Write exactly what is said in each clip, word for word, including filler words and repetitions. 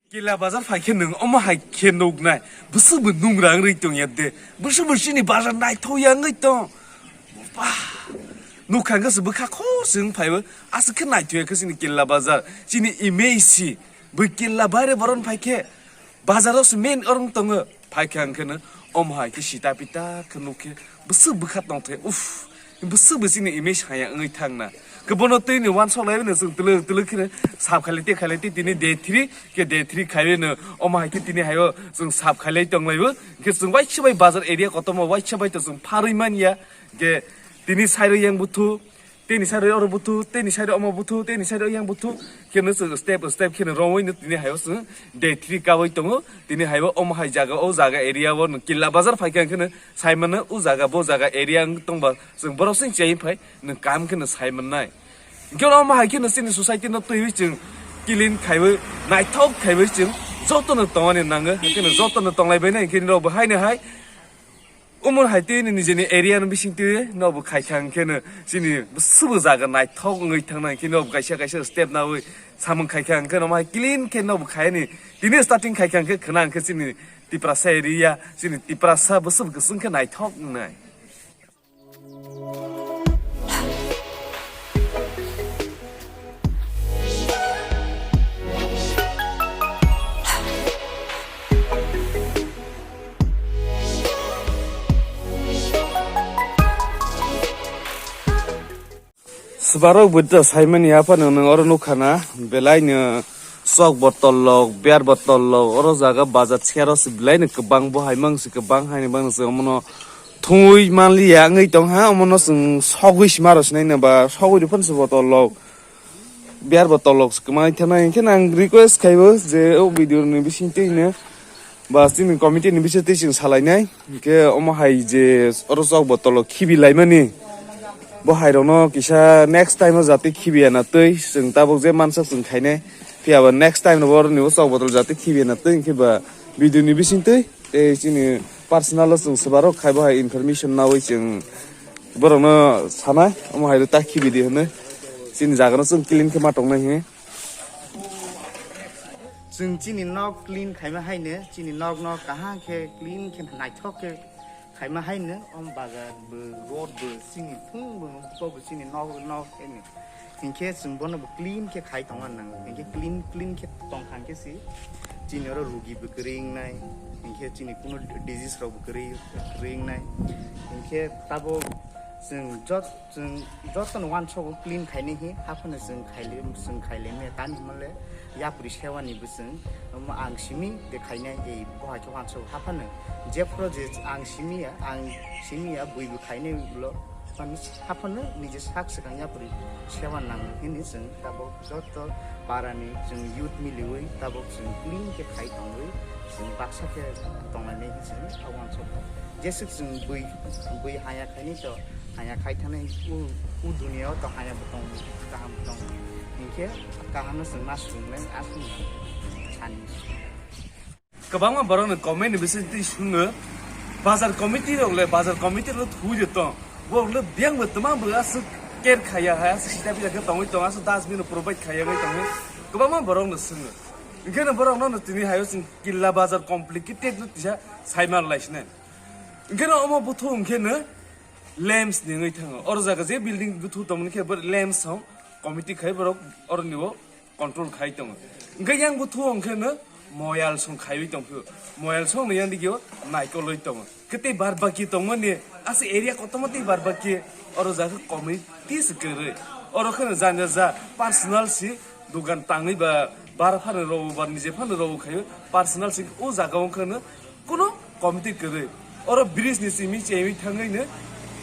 Kila bazar phai khe nwng omo hai khe nuknai. Bwswk bo nungra wngwi tong ya de. Bwswk bo chini bazar naithok ya wngwi tong. Bah. Nukha hwnkhe se bwkha khorse wng phaibo. Aswk khe naithok ya khe chini Killa bazar. Chini image si. Bwi Killa baire boron phai khe. Bazar o se main orong tongo. Phai khe ang khe no omo hai khe sita pita khe nuk khe. Bwswk bwkha tong the. Uff. Bwswk bo chini image haya wngwi thang na. Khe bono twi ni wansok lai no chwng twlwk twlwk khe sap khailai twi khailai twi tini day three khe day three khaiwi no omo hai khe tini hayo chwng sap khailai tong laibo. Hwnkhe chwng waisa bai bazar area kotorma waisa bai to chwng pharwi man ya. Hwnkhe tini side o yang buthu, tini side o oro buthu, tini side o omo buthu, tini side o yang buthu. Khe no chwng step step khe no romwi no tini hayo chwng day three kawi tongo. Tini hayo omo hai jaga o jaga area o no Killa bazar phai khe ang khe no sai mano o jaga bo jaga area wng tongba chwng borok sing chai phai nwng kam khe no sai mannai. Hwnkhe omo hai khe no chini society no twiwi chwng clean khaiwi naithok khaiwi chwng joto no tongani nango, hai khe no joto no tonglai bainai hwnkhe nini rok bo hai no hai. Umor hai twi nini nijeni area no bising twi no bo khai kha hwnkhe no chini bwswk bo jaga naithok wngwi thangnai hwnkhe no bo kaisa kaisa step nawi samung khai kha hwnkhe no mai clean khe no bo khai ani tini starting khai kha hwnkhe khwna hwnkhe chini Tiprasa area chini Tiprasa bwswk bwswk khe naithok wngnai. Swbarok bwdwta saimani aphano nwng oro nukha na, belai no chok bo tolok, beer bo tolok, oro jaga bazar sero se belai no kwbang bo hai mang se kwbang hai ni bang se omono thungwi manliya wngwi tong ha, omono chwng sogwi se ma rw sinai na ba sogwi rw phano se bo tolok. Beer bo tolok se kwmai thanai, hwnkhe ang request khaibo je o video ni bising twi hino ba chini committee ni bising twi chwng salainai, hwnkhe omo hai je oro chok bo tolok khibi laimani, bo hai rokno kisa next time o jate khibi ya na twi chwng tabuk je mansak chwng khainai, phiya ba next time no bo oro ni o chok bo tolok jate khibi ya na twi, hwnkhe ba video ni bising twi. Tei chini personal o chwng swbarok khai bo hai information nawi chwng borokno sanai, omo hai ta khibi di hwnwi chini jaga no chwng clean khe ma tongnai hwnwi. Chwng chini nok clean khaima haino, chini nok no kaham khe clean khe naithok khe khaima haino, om bazar bo, road bo, chini phung bo, bo chini nok, nok haino. Hinkhe chwng bono bo clean khe khai tongna nango. Hinkhe clean, clean khe tongkha hinkhe se chini oro rugi bo kwrwi wngnai. Hinkhe chini kuno disease rok bo kwrwi, kwrwi wngnai. Hinkhe tabuk chwng jot-, chwng jotono uansogo clean khainai hi, haphano chwng khaile, chwng khaileme tani hwnle yapri sewani bo chwng, omo ang simi de khainai, ei bo hai khe uansogo haphano. Jephuru je ang simi ya, ang simi ya, bui bo khainai ulo. Mani haphano nije sak swkang yapri sewa nang hini chwng tabuk joto parani chwng youth miliwi tabuk chwng clean khe khai tongwi chwng baksa khe tonglainai hini chwng abo uansukha. Jeswk chwng bui, bui haya khaini to haya khai thanai u, u duniya o to haya bo tong kaham tong. Hinkhe kaham no chwng ma swrwngnai aswk sani. Kwbangma borokno comment ni bisingtwi swngno, bazar committee rok le, bazar committee rok thwi de tong. Borok le biyang bo twma bo aswk care khaya hai, aswk sita pita khe tongwi tong, aswk dustbin rok provide khaya wngwi tongwi. Kwbangma borokno swngno. Hwnkhe no borokno no tini hayo chwng killa bazar complicated no tisa saimar lai sinai. Hwnkhe no omo buthu hwnkhe no lamps ni wngwi thango. Oro jaga je building buthu tongmani khe bo lamps hong committee khai borok oroni o control khai tongo. Hwnkhe yang buthu hwnkhe no moyal song khaiwi tongphio. Moyal song ni yang dikio naikolwi tongo. Khe tei bar baki tongmani ase area kotorma tei bar baki oro jaga committee se kwrwi. Oro kheno janja ja personal si dogan tangwi ba bar phano robo ba nije phano robo khaio personal si o jaga wngkheno Kuno committee kwrwi. Oro bridge ni simi chengwi thangwi no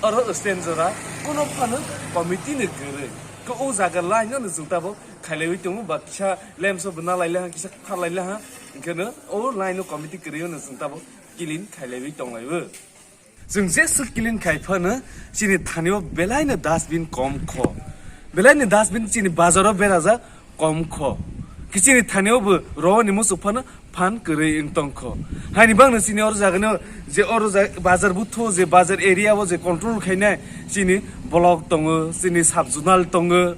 oro stand jora kuno phano committee ni kwrwi. Ko o jaga line no chwng tabuk khailaiwi tongo ba kisa lamps o bwna laila ha kisa kha laila ha. Hwnkhe no o line o committee kwrwi no chwng tabuk clean khailaiwi tonglaio. Chwng jeswk clean khai phano chini thani o belai no dustbin kom kho. Belai no dustbin chini bazar o berajak kom kho. Kichini thani o bo ro ni muchuk phano phan kwrwi wng tong kho. Haini bangno chini oro jaga no je oro ja-, bazar buthu je bazar area o je control khainai chini block tongo, chini sub zonal tongo,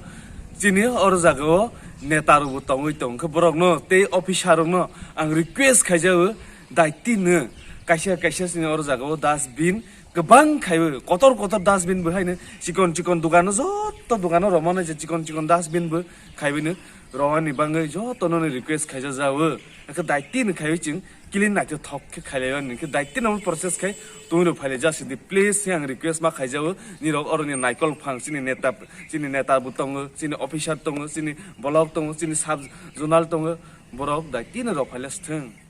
chini oro jaga o neta rokbo tongwi tong khe borokno tei officer rokno ang request khaijao, daitino kaisa kaisa chini oro jagao dustbin kwbang khaiwi kotor kotor dustbin bo haino chikon chikon dogano joto dogano romano je chikon chikon dustbin bo khaiwino romani bagwi jotono request khaijao. Akhe daitino khaiwi chwng clean naithothok khe khailaiwi, hwnkhe daitino process khai tongwi rok phailai ja sidi, please, ang request ma khaijao, nirok oroni naikol phang chini neta, chini neta bo tongo, chini officer tongo, chini block tongo, chini sub zonal tongo, borok daitino rok phailai sthwng.